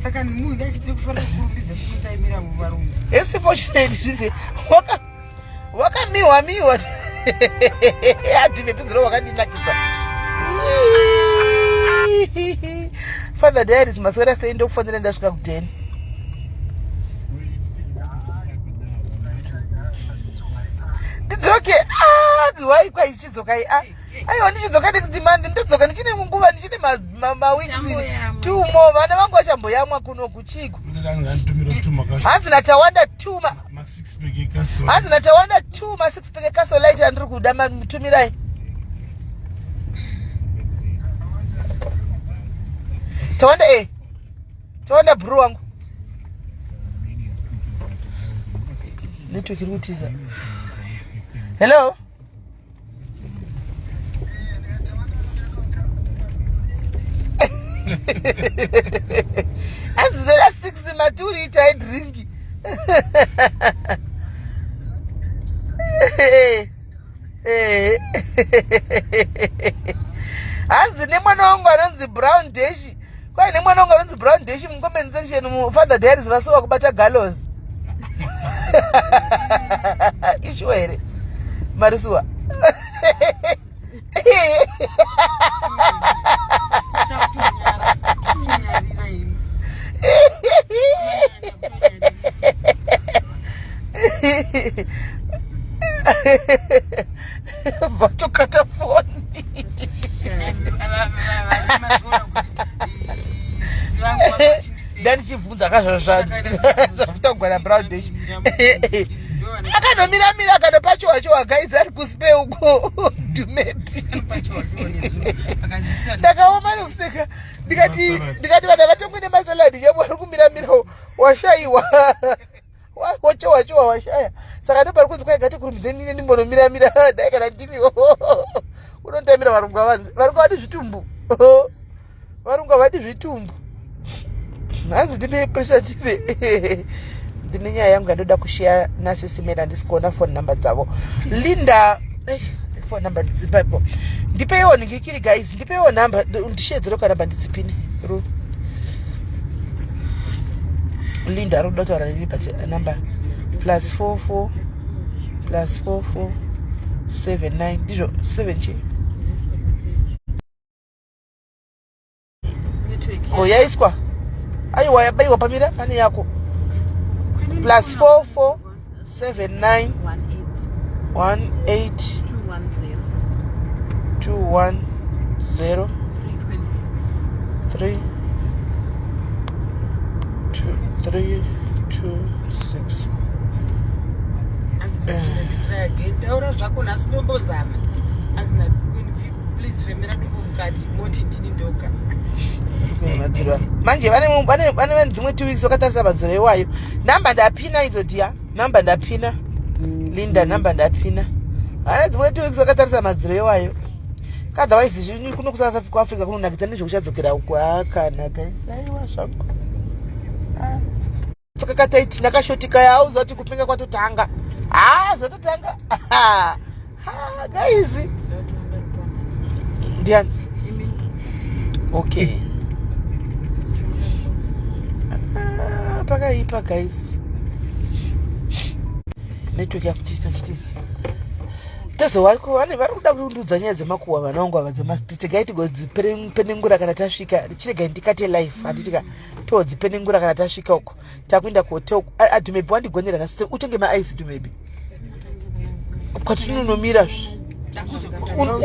saka munhu achiti kufanira kurumbidza kutaimira muvarungu esi fortunate zvise waka wakamiwa miwa adhimepidziro wakandinakidza father diaries maswera sei ndokufonera ndasvika kudheni ndidzoke ah, wai kwai chidzokai ah. Aiwa ndichidzoka next month ndodzoka ndichine nguva ndichine maweeks two more vana vangu vachamboyamwa kuno kuchiko hanzi natawanda two hanzi natawanda two masix pack ecastle light andiri kuda mutumirai. Tawanda e Tawanda bhuru wangu. Network iri kutiza. Hello. Hanzi zera 6 maturi itai drink. Hanzi nemwana wangu anonzi Brown Dash. Kwai nemwana wangu anonzi Brown Dash mucomment section mu Father Diaries vasuwa kubata gallows. Ishuwa here? Marisuwa. Vatokata foni. Ndandichibvunza kazvazvazvakutagwana brown dash akanomiramira akanopachowachowa guys ari kuspe uko dumepi ndakaoma nekuseka ndikati ndikati vanhu havatongwe nemasaladi chemo ari kumiramira washaiwa wachowa chowa washaya saka ndopari kunzi kwai ngatikurumidze nine ndimbonomiramira dai kana ndimiwo unondamira varungu vavanzi varungu vadi zvitumbu varungu havadi zvitumbu hanzi ndine pressure tive ndine nyaya yangu yandoda kushiya nasisi mera handisi kuona phone number dzavo linda phone number ndidzipapo ndipeiwo ningikiri guys ndipeiwo number ndishedzere kwa number ndidzipine ru linda ari kuda kutaura neni but number plus 44 plus 44 79 ndizvo 7 chii Oh, yaiswa aiwa yabaiwa pamira pane yako plus 4 4 7 9 1 8 2 1 0 3 2 3 2 6. Taura zvako nhasi ndombozama azina please femera dumbu mukati moti ndini ndoga. Madziro manje vane vane vane dzimwe 2 weeks vakatarisa madziro iwayo. Namba ndapina idzo dia namba ndapina Linda namba ndapina vane dzimwe 2 weeks vakatarisa madziro iwayo. Otherwise zvinhu kuno kuSouth Africa kuAfrica kunonakidza nezvekuchadzokera uko hakana guys aiwa zvangu. Ah. Kakataiti nakashoti kaya auza kuti kupenga kwatotanga. Ah zvatotanga. Ah guys. Ndiani? Okay. Ah, pakaipa guys. Network yakutisa chitisa. Tozova vane vari kuda kundiudza nyaya dzemakuhwa vana vangu ava dzemastreet regai tigodzipenengura kana tasvika chiregai ndikate life handiti ka todzipenengura kana tasvika uko takuenda kuhotel adumebi wandigonera nhasi utenge maice dumebi kwatinonomira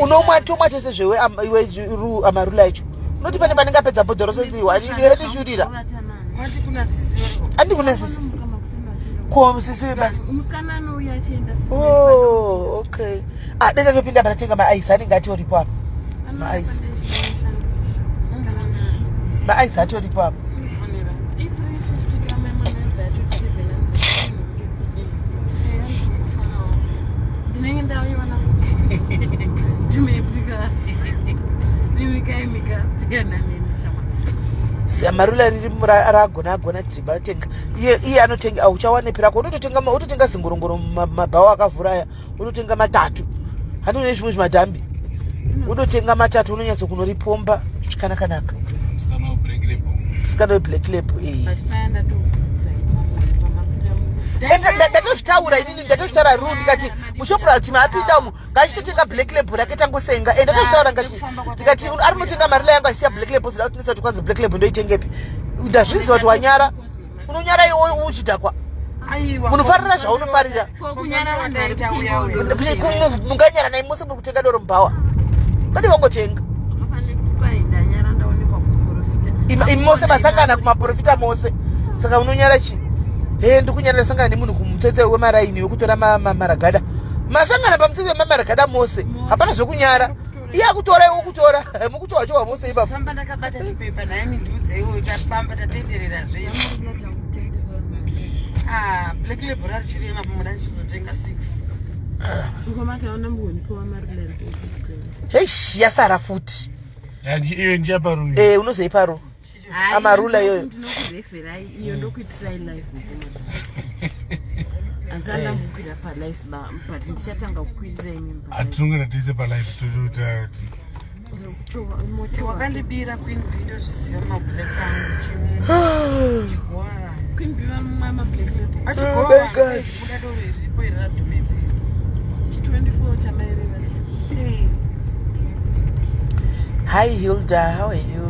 unomwa tomwa tese zvewe iwe ru amarula icho unoti pane panenge apedza bhodhoro rose ndiri wandishurira andi kuna sisi ko sisi basi oh okay ah dai tatopinda patatenga maice anenge atoripo apa maice maice atoripo apa ndinenge ndaiona ndimepika nimikaimika siyana neni marula riri ragona agona dhibha atenga iye iye anotenga auchawanepi rako unototenga utotenga zingorongoro mabhawa akavhura aya unotenga matatu handi une zvimwe zvimadhambi unotenga matatu unonyatso kunoripomba zvikanakanaka musikana weblack lab eh. Ndatozvitaura inini ndatozvitaura ru ndikati mushoprite maapinda umu ngachitotenga black lab rake tangosenga eh, ndatozvitaura ngati ndikati ari unotenga mari la yangu aisiya black lab zida kutinetsa kuti kwanzi black lab ndoitengepi ndazviziva kuti wanyara unonyara iwe uchidhakwa munofarira zvaunofarira munganyara nai mose muri kutenga doro mubhawa kadi vangotenga imi mose masangana kumaprofita mose saka unonyara chii he ndikunyara ndasangana nemunhu kumutsetse wemaraini wekutora maragada masangana pamutsetse wemamaragada mose hapana zvekunyara. Iye akutora iwe ukutora. Mukuchowa chowa mose ipapo. Famba ndakabata chipepa nhaimi ndiudzeiwo tafamba tatenderera zve. Ah, black label rarichirema pamwe ndachizotenga 6. Ngoma taona mbonipiwa Maryland office cream. Heish, yasara futi. Iyo ndichaparuyi. Eh, unozoiparu. Amarula iyoyo. Ndinokureferai iyo ndokuitirai live mukoma. Handisati ndambokwira palive but ndichatanga kukwirira imi palive. Hatinongona tese palife tototaura kuti Mochowa. Wakandibira Queen B ndozviziva mablack angu. Chigova. Queen B vanomwa mablack label. Oh my Achigova. God. Buda doro iripo iri radhumebe. Chi 24 chamaireva chi. Hi Hilda, how are you?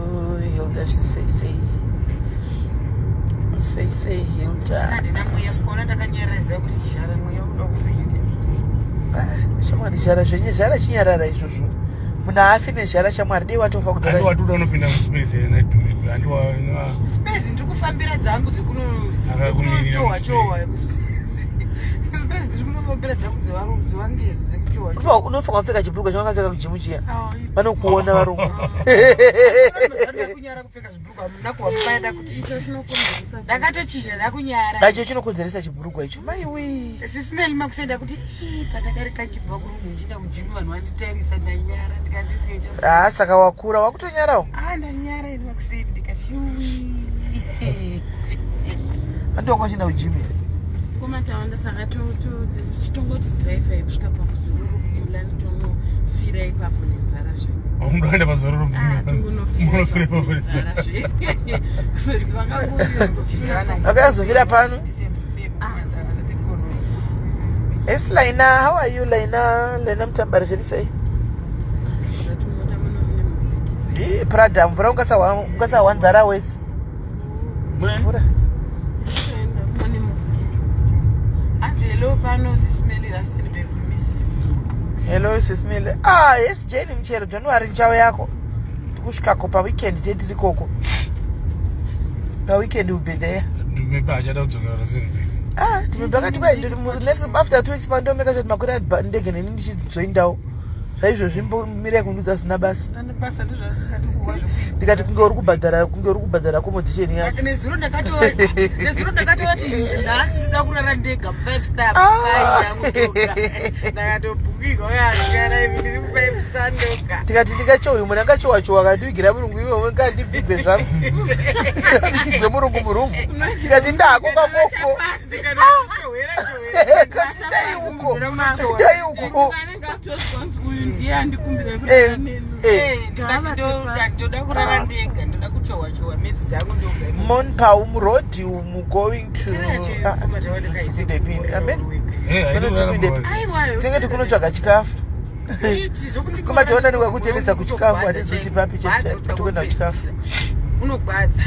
Hilda, she say say. Say say Hilda. Handina mweya mukaona ndakanyarara kuti zhara mweya unoda kupinda. Ah, shamwari zhara zvenye zhara chinyarara izvozvo. Munhu haafi nezhara shamwari dei watofa handi kudhara. watoda unopinda muspace here nadhumebe handi Space ndiri kufambira dzangu dzekuno Akakumirira dzekunochowa muspace. chowa kuspace. Space ndiri kunofambira dzangu dzevarungu dzevangezi dzekuchowa chowa. Unofanira kupfeka chibhurugwa chamakapfeka kujimu chiya. Vanokuona varungu. Kunyara kupfeka zvibhurugwa hamuna kuvapaida kuti Icho chinokonzeresa. ndakatochinja ndakunyara. Nacho chinokonzeresa chibhurugwa icho. Maiwi. Sismeli makusenda kuti "Ii, pandadarika nchibva kurumu nchienda kujimu vanhu vanditarisa ndanyara ndikandiricha. Ah, saka wakura wakutonyarawo. Ah ndanyara ini makuseni ndikati yuwi. Handi wanga uchienda kujimu here? Mukoma tawanda saka tongoti drive kusvika pakuzororo kulani tonofira ipapo nenzara zve. unoda kuenda pazororo Ah, tongonofira munofira ipapo ipapo nenzara zve. Zvenzi vakangouya Vakazofira pano. Yes, Laina, how are you Laina? Laina mutambari zviri sei? Mota muno mune mbisikiti. Ii, Prada mvura ungasawanzara wese. Mvura. Toenda mune mosquito. Hanzi hello pano sismeli Rustenburg miss you. Hello sismile. Ah, yes Jane Mchero, don't worry nchawo yako. Tikusvikako pa weekend tete tiri koko. Pa weekend will be there. dhumebe achada kudzokera Rustenburg Ah, timebaka tikwa after 2 weeks pandomeka choti makwira ndege neni ndichizoendawo. Zvaizvozvi mbirai kundudza zina basa. Ane basa ndozvaasingadi kuwa zvekuita. Ndikati kunge uri kubhadhara kunge uri kubhadhara accommodation yacho. Nezuro ndakatova nezuro ndakatoti nhasi ndinoda kurara ndega mu5 star Ah. yangu ndoga. Ndakatobhukirwa yakara imi ndiri mu5 star ndoga. Tikati ndingachowi munhu angachowa chowa akandivigira murungu iwewe ngandibvigwe zvangu. Ndibvigwe murungu murungu. Ndikati ndako kakoko. Ndikatohwera chohwera. Kati dai uko. Dai uko. Anenge atozwa kunzi uyu ndiye andikumbira Eh, kurara neni. eh. Ndoda kurara ndega ndoda kuchowa chowa medzi dzangu ndoga. Monpa muroad umu going to Ah, Amen. Tinenge tikunotsvaga chikafu. Kuma tiona ndikakuchenesa kuchikafu hatizoti papi tikuenda kuchikafu. Unogwadza.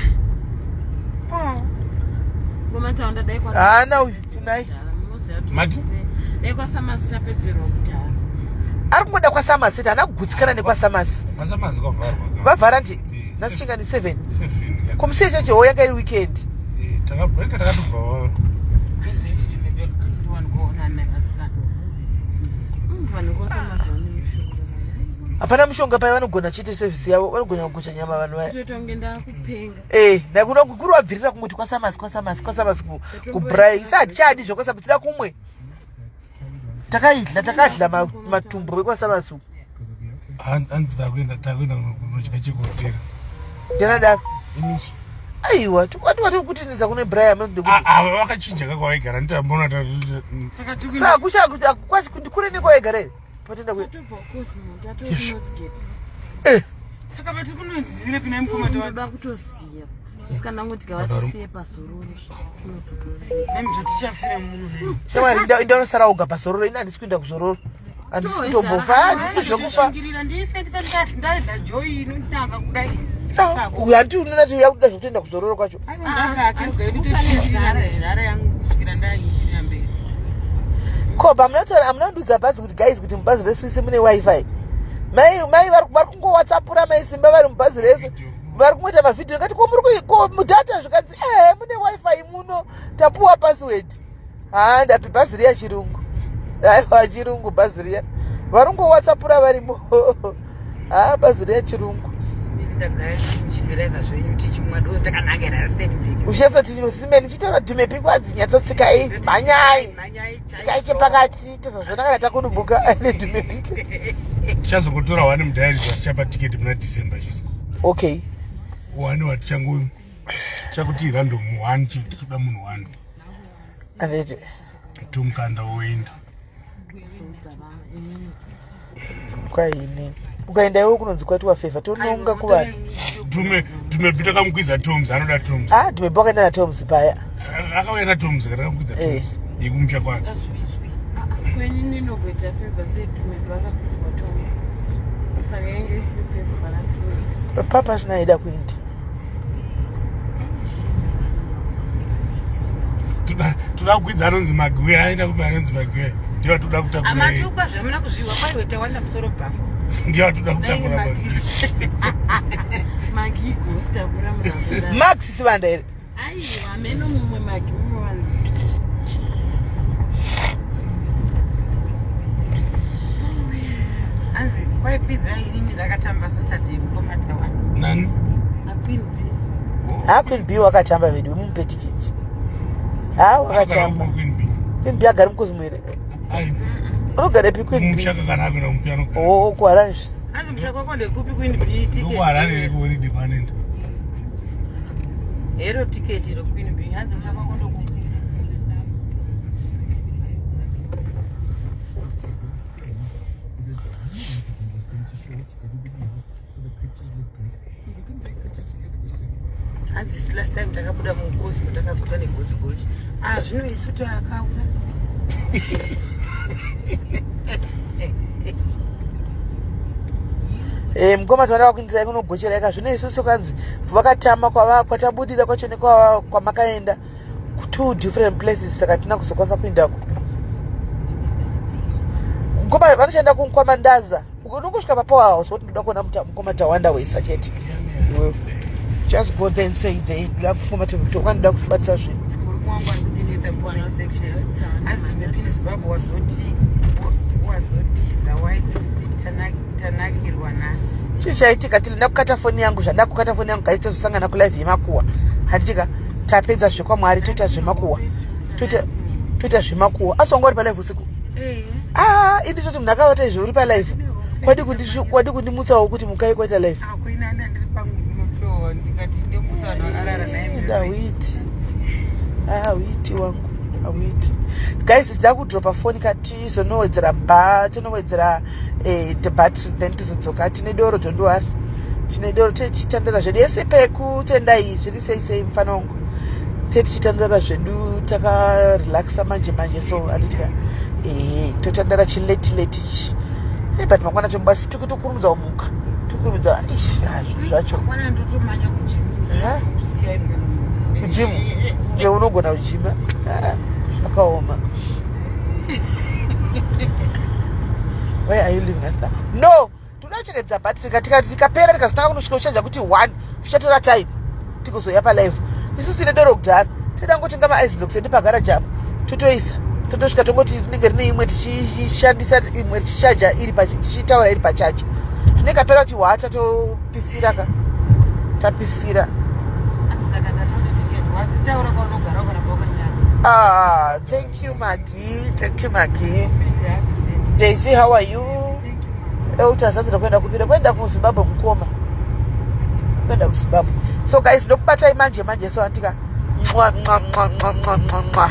Ngoma tawanda dai kwa Haana uyu tinai. Mati? Dai kwaSamasi tapedzerwa kudhara. Ari kungoda kwaSamasi haana kugutsikana nekwaSamasi. Masamazi kwavharwa Vavhara ndi Eh, nhasi chingani 7. 7 Komusiye chacho yanga iri weekend. takabva takatobva Vanhu kwaSamasi vane mishonga. Hapana mushonga pai vanogona chete service yavo vanogona kugocha nyama vanhu vaya. Kutoita kunge ndakupenga. Eh, ndakuona kuri wabvirira kungoti kwaSamasi kwaSamasi kwaSamasi kubrai. Isa hatichadi zvekwaSamasi tida kumwe. Takaidla takadla matumbu ekwaSamasi uku. Hanzi takuenda takuenda kunodya chekotera. Ndinada. Aiwa, tikwati wati kutinisa kune Brian amene Ava vakachinja kakwaigara nditambona Saka kucha kwachi kuti kure nekwaigara here? Patenda kuya. Tatobva kuCosmo, tatova Izvo. kuNorthgate. Eh, Saka vati kunonzire pina mukoma tawa. Ndoda kutoziya. Saka ndangoti ngavatisiye pazororo. Tinozorora. Nemzvo tichafira muno. shamwari ndanosara oga pazororo ini handisi kuenda kuzororo. Handisi kutombofa, handisi zvekufa. Shingirira ndife ndisati ndadla joy inonaka kudai. Ah, Handi unonati yakuda zvekutoenda kuzororo kwacho. Aiwa ndafake ugaitoshingirira nezhara yangu kusvikira ndaindira mberi. Ko pamunotaura hamuna kundiudza bhazi kuti guys kuti mubhazi reSwiss mune wifi. Mai mai vari kungowhatsappura mai Simba vari mubhazi rese. Vari kungoita mavhidhiyo ngati ko muri ko mudhata zvikanzi eh mune wifi muno tapuwa password. Ha ndapi bhazi riya chirungu. Aiwa chirungu bhazi riya. Vari kungowhatsappura varimo. Haa bazi rechirungu. Ushetsa tisimeni chitaura dhumepi kwanzi nyatsotsikai mhanyai tsikai chepakati tozozviona kana takunubuka nedhumepi. Tichazokutora wani mudiary tichapa tiketi muna December chete. Okay. Wani watichango chakuti random one chete toda munhu one. Anditi. Tomukanda woenda. Kwaini. Ukaenda iwe kunonzi kwati wafevha tononga kuvanhu. Tume tume pita kamukwidza Toms anoda Toms. Ah, tume wakaenda na Toms paya. Akauya na Toms kana kamukwidza eh. Toms. Yekumusha kwake. Kwenyu ndinokuita favor sei tume vakakwidzwa Toms. Saka yenge isiri favor pana Tume. Papa sina ida kuenda. Toda kukwidza anonzi Maguire aenda kupi anonzi Maguire. Ndiyo toda kutakura. Amatukwa zvamuna kuzviwa kwaiwe tawanda musoro bhangu. Ndiyo toda kutakura Magi ghost akura munhu. Max Sibanda here? Aiwa, meno mumwe Magi mumwe vanhu. Anzi kwaikwidza inini ndakatamba Saturday mukoma Tawanda. Nani? Na Queen B. Ha Queen B wakatamba vedu mumupe tikiti. Ha wakatamba. Queen B agari mukozi mwere. Unogara pi Queen B? Mushaka kana akuna mupiyano. Oh, kuHarare. Hanzi mushaka wako ndekupi Queen B ticket? NdokuHarare kuholiday kwanoenda. Hero ticket iro Queen B. Hanzi mushaka wako ndokupi? Hanzi isu last time takabuda mucosmo takakuta negochi gochi. Ah, zvino isu takaura. Eh, mukoma tinoda kuindisai kunogochera ika zvino isusu kanzi vakatama kwava kwatabudira kwacho nekwava kwamakaenda two different places saka tina kuzokwanisa kuindako mukoma vanoshanda kwamandaza unongosvika papower house woti ndoda kuona mukoma tawanda wesa chete iwewe just go there and say there ndoda mukoma tawanda ndoda kubatisa zvinhu Murume wangu ari kundinetsa mucomment section. Hanzi maybe Zimbabwe wazoti wazotiza why tanakirwa nhasi. Chii chaitika tili ndakukata foni yangu zvandakukata foni yangu guys tozosangana kulive yemakuwa handitika tapedza zvekwamwari toita zvemakuwa toita toita zvemakuwa asi wanga uri palive usiku ah ini toti munhu akavata izvo uri palive kwadi kwadi kundimutsawo kuti mukai kwaita live ndawiti hauiti wangu hauiti guys tida kudropa foni ka tizonowedzera ba tonowedzera eh, the battery then tizodzoka tine doro don't worry tine doro tichitandara zvedu yese pekutendai zviri sei sei mufana wangu tetichitandara zvedu takarelaxa manje manje so anditika ehe totandara chileti leti ichi eh, but mangwana tombasi tokurumidza kumuka tokurumidza zvinhu zvacho kujimu nje unogona kujima ah, zvakaoma why are you leaving us now no toda kuchengetedza battery katikati tikapera tikazotanga kunosvika kuchaja kuti one zvichatora time tikuzoya palive isu tine doro kudhara toda ngotenga maice blocks edu pagaraji apo totoisa totosvika tongoti rinenge rine imwe tichishandisa imwe tichichaja iri tichitaura iri pachaja zvine kapera kuti hwa tatopisira ka tapisira Ah, thank you, Maggie. Thank you, Maggie. Daisy, how are you? Elta sanzira kuenda kupira kuenda kuZimbabwe mukoma. Kuenda kuZimbabwe. So guys, ndokubatai manje manje so andika. Mwa mwa mwa mwa mwa mwa.